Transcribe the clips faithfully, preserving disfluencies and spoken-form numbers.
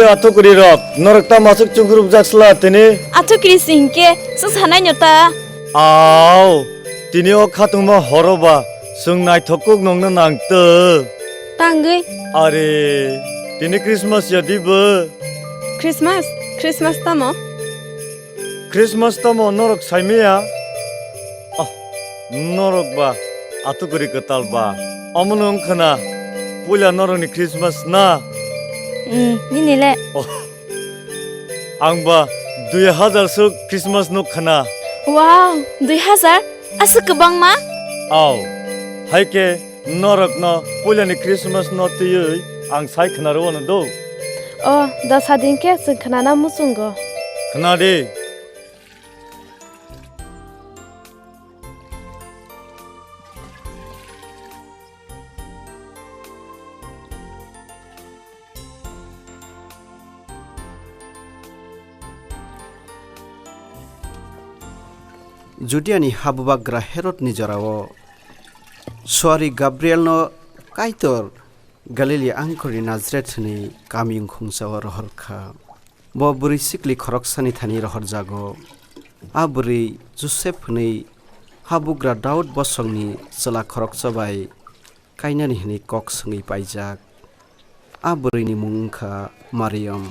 Athukuri rok, norok ta masuk chukrup jak sla tini. Athukuri si hinkhe, sung sanai nyo ta. Au, tini o khatungma horo ba, sung naithok kuk nongna nang to. Tangwi. Are, tini Christmas ya di bo. Christmas? Christmas tamo? Christmas tamo norok saimaya? Oh, norok ba atukuri kwtal ba. Omono wngkha na puila norokni Christmas na? Mm, nini le? Oh, ang ba dui hazar suk Christmas nuk khana. Wow, dui hazar? Aswk kwbangma? Au, hai khe norokno puilani Christmas no twiwi ang sai khna rw-, ano do. O, dosa din khe chwng khnana muchungo. Khna di. Judiani habubagra Herodni jorao suari Gabrielno Kaitor Galili angkorni Nazareth hwnwi kami wngkhungsao rohor kha. Bo bwrwi sikli khoroksani thani rohorjago. A bwrwi Josep hwnwi habugra Daud bosongni chwla khoroksa bai kainani hwnwi kok swngwi paijak. A bwrwini mung wngkha Mariam.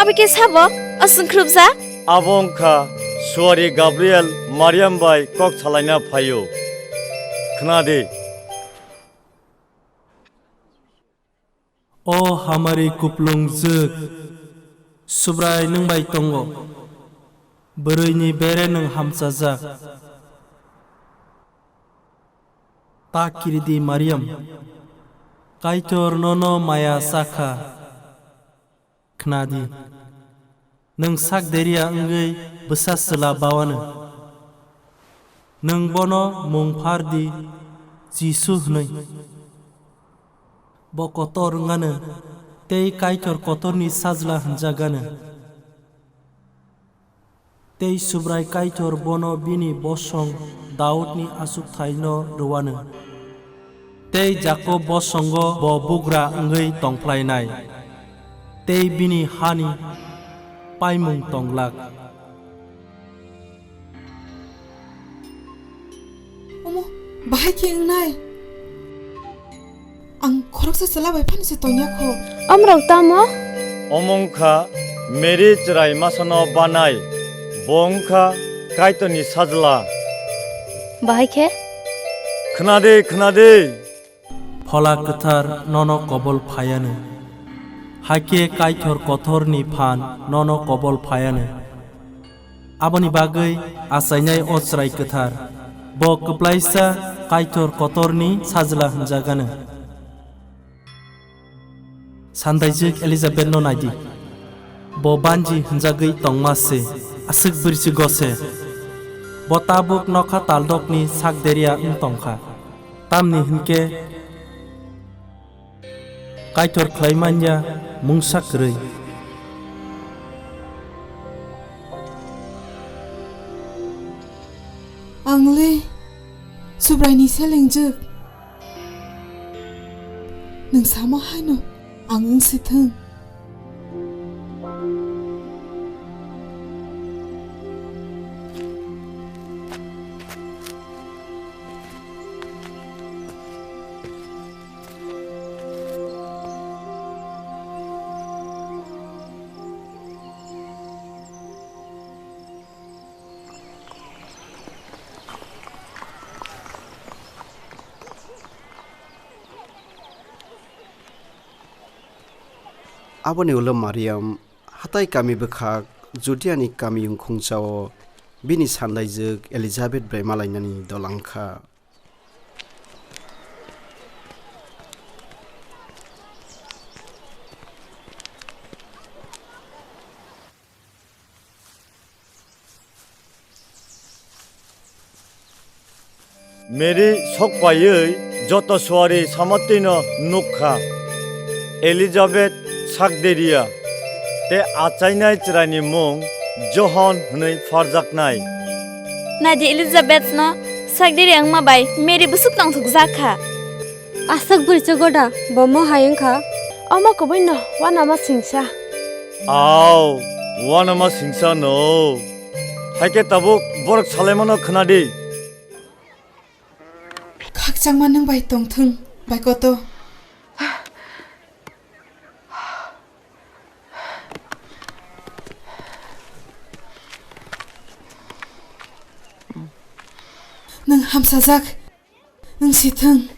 Abo khe sabo? O swngkhrupsa? Abo wngkha suari Gabriel Mariam bai kok salaina phaio. Khna di. O hamari kuplungjwk, Subrai nwng bai tongo, bwrwini bere nwng hamchajak. Ta kiridi Mariam, Kaitor nono maya chakha. Khnadi. Nwng sak deriya wngwi bwsa chwla bawano. Nwng bono mung phar di Jisu hwnwi. Bo kotor wngano tei Kaitor kotorni sajla hwnjagano. Tei Subrai Kaitor bono bini bosong Daudni achukthai'-no rwano. Tei Jakob bosongo bo bugra wngwi tongphlainai, tei bini hani paimung tong glak. Omo, bahai khe wngnai? Ang khoroksa chwla bai phano se tongya kho. Omrok tamo? Omo wngkha Mary chwrai masano banai, bo wngkha Kaitorni sajla. Bahai khe? Khna di, khna di. Phola Kwthar nono kobol phaiano, hakhe Kaitor Kothorni phan nono kobol phaiano. Aboni bagwi achainai o chwrai kwthar, bo kwplaisa Kaitor kotorni sajla hwnjagano. Sandaijwk Elizabethno naidi, bo banji hwnjagwi tongma se, aswk bwrwichugo se. Bo tabuk nokha taldokni sak deriya wng tongkha, tamni hwnkhe Kaitor khlai manya mungsa kwrwi. Ang le Subraini selengjwk. Nwng samo haino ang wng si thung. Aboni ulo Mariam hatai kami bwkhak Judiani kami wngkhungchao bini sandaijwk Elizabet bai malainani dolang kha. Mary sok paiwi joto suari samatwino nuk kha. Elizabet sak deriya, tei achainai chwraini mung Johon hwnwi pharjaknai. Naidi, Elizabethno sak deriya wngma bai Mary bwswk tongthokjak kha. Aswk bwrwi chugo da, bo mo hai wngkha? Omo kubuino uanama singsa. Au, uanama singsa no. Haikhe tabuk borok salaimano khwnadi. Khakchangma nwng bai tongthwng, bai koto. Nwng hamsajak. Nwng si thung.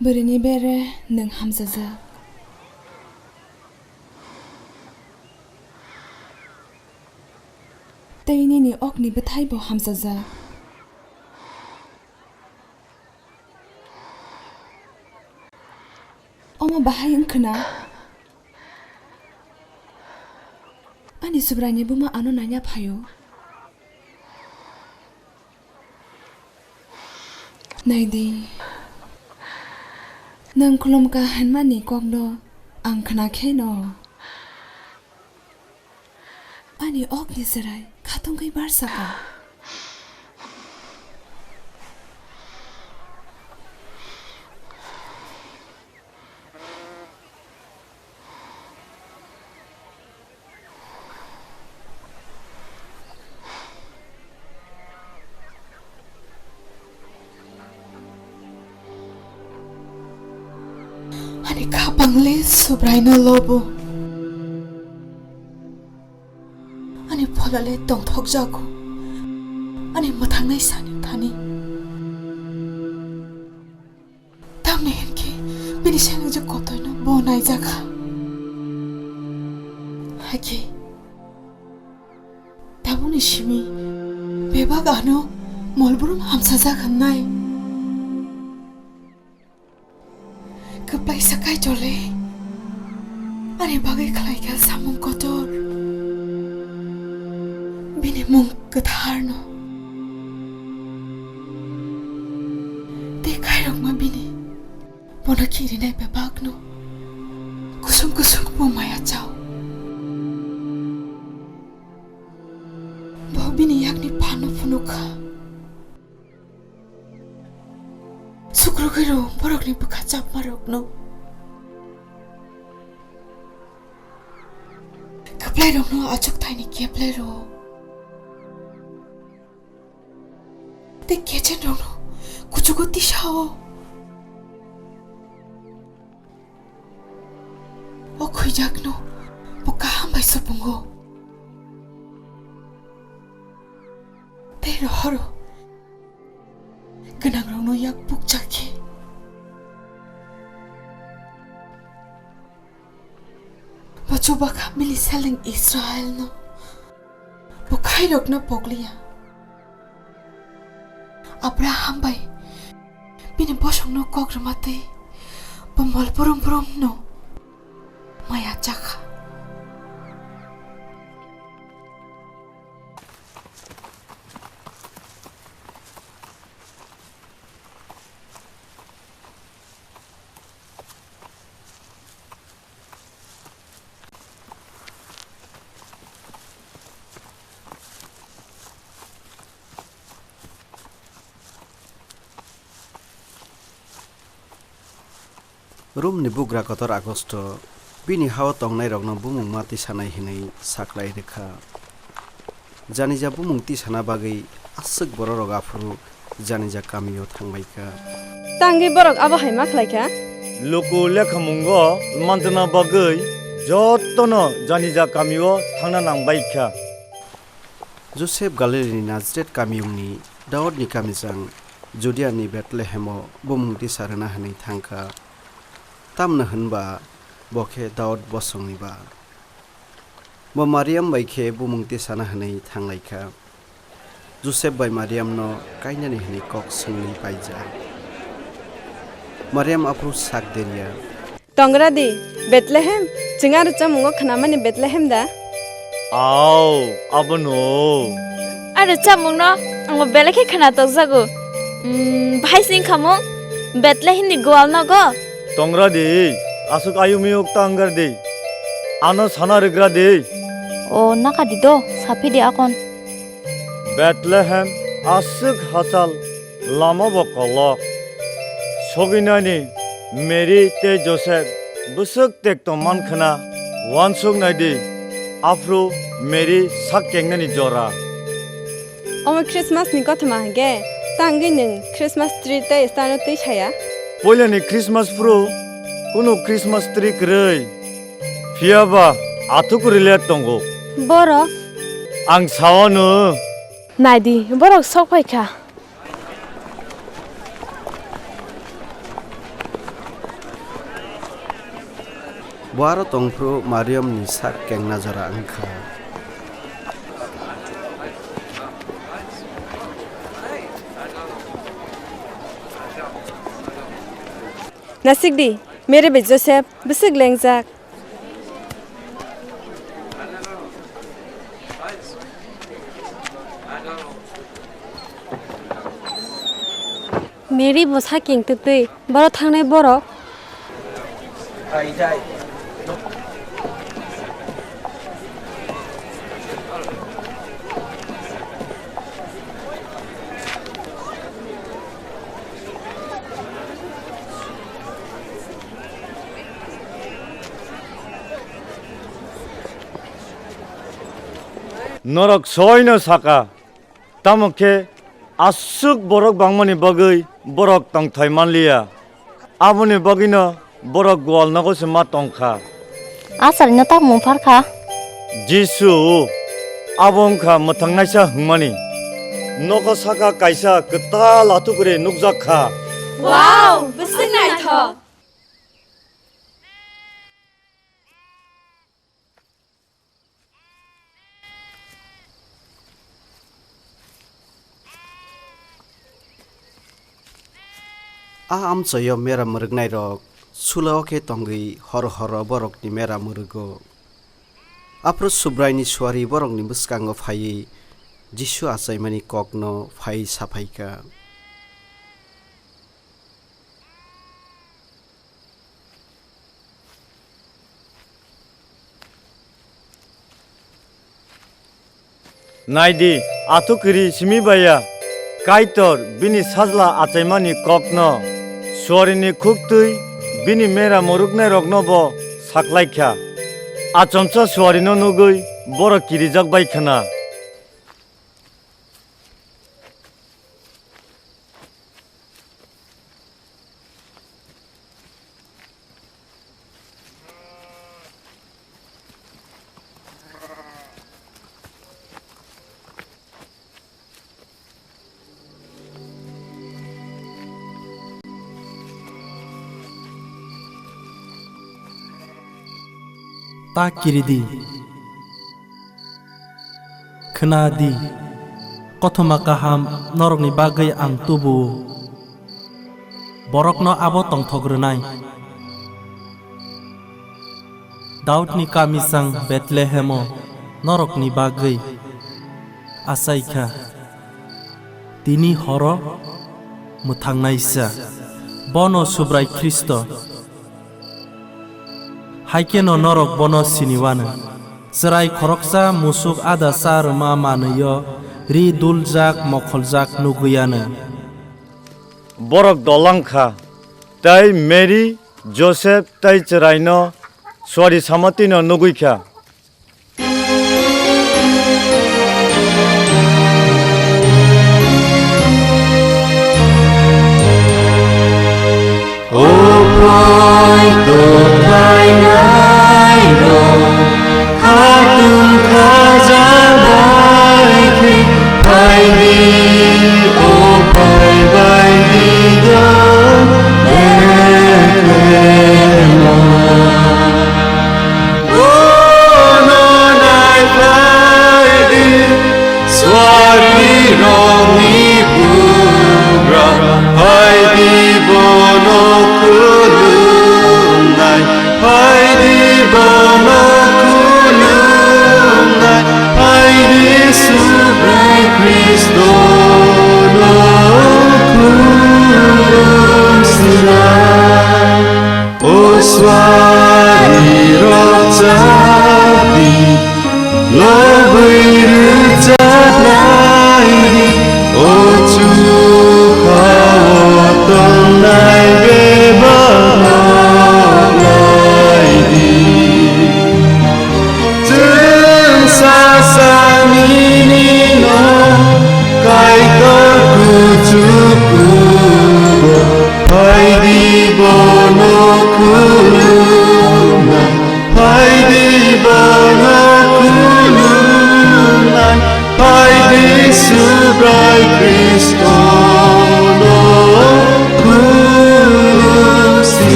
Bwrwini bere nwng hamsajak. Tei nini okni bwthai bo hamsajak. Omo bahai wngkhwna? Ani Subraini buma ano naina phaio. Naidi, nwng khulumkha hwnmani kokno ang khwnakheno. Ani okni chwrai khatungwi barsakha. Ani khapangle Subraino lobo. Ani pholale tongthokjago. Ani mwthangnai sani thani. Tamni hinkhe bini seleng je kotoino bo naijakha. Hakhe tabukni simi bebak ano molbrum hamsajak hwnnai. Kwplaisa Kaitorle ani bagwi khlaikha samung kotor. Bini mung kwtharno. Tei khairokma bini bono khirinai bebakno kusung kusung bo maya chao. Bo bini yakni phanno phunukha. Sukrugwi rw borokni bwkha chapmarokno. Kwplairokno achukthai ni keplai rw. Tei kechenrokno kuchugo tisao. O khwijakno bo kaham bai supungo. Tei rohoro gwnangrokno yak bukcha khe. Bo chubakha bini seleng Israelno. Bo khairokno pokliya. Abraham bai bini bosongno kok rwma tei bo mol brum brumno maya chakha. Romni bugra kotor Augusto bini hao tongnairokno bumung ma tisanai hwnwi saklai rwkha. Janija bumung tisana bagwi aswk bororok aphuru janija kamio thangbaikha. Tangwi borok abo hai ma khlaikha? Luku lekhamungo manjana bagwi jotono janija kamio thangna nangbaikha. Josep Galilini Nazaret kamiyungni Daudni kamijang Judiani Bethlehemo bumung tisa rwna hwnwi thang kha, tamni hwn ba bo khe Daud bosongni ba. Bo Mariam bai khe bumung tisana hwnwi thang lai kha. Josep bai Mariamno kainani hwnwi kok swngwi paijak. Mariam aphuru sak der ya. Tongra di, Bethlehem, chwng a rwchapmungo khnamani Bethlehem da? Au, abono. A rwchapmungno angbo belai khe khna tokjago. Hmm, bahai se wngkha mung, Bethlehemni gwal nogo? Tongra di, aswk ayuk miyuk ta wngkar di. Ano sana rwgra di. O, naka di do, saphi di akon. Bethlehem aswk hachal, lama bo kolok. Soginani Mary tei Joseph bwswk tek tong man khna, uansuk nai di, aphuru Mary sak kengnani jora. Omo Christmas ni kothoma hwnkhe, tangwi nwng Christmas tree tei star no twi saya? Puilani Christmas phuru kunu Christmas tree kwrwi, phiya ba athuk kwrwi le tongo. Borok? Ang sao no. Nai di, borok sok phai kha. Bo aro tongphuru Mariamni sak kengna jora wngkha. Nasik di, Mary bai Joseph bwswk lengjak. Mary bo sakeng twtwi, boro thangnai borok. Norok soino saka, tamo khe aswk borok bangmani bagwi borok tongthai manliya. Aboni bagwino borok gwal nogo se ma tongkha. Asarino tamo wngphar kha. Jisu, abo wngkha mwthangnaisa hwnmani. Nogo saka kaisa kwtal athukuri nukjak kha. Wow, bwswk naithok! A amchoio mera mwrwknairok sulao khe tongwi hor horo borokni mera mwrwgo. Aphuru Subraini suari borokni bwskango phaiwi Jisu achaimani kokno phaiwi saphaikha. Nai di, athukiri simi baya, Kaitor bini sajla achaimani kokno, suarini khuktwi bini mera mwrwknairokno bo saklaikha. Achomsa suarino nugwi borok kirijak bai khna. Ta kiri di. Khna di, kothoma kaham norokni bagwi ang tubu-o, borokno abo tongthok rwnai. Daudni kamisang Bethlehemo norokni bagwi achai kha. Tini horo mwthangnaisa, bono Subrai Khristo. Hai kheno norok bono siniwano. Chwrai khoroksa musuk ada cha rwma manwio ri duljak mokholjak nugwiano. Borok dolang kha, tei Mary, Joseph tei chwraino suari samatwino nugwi kha.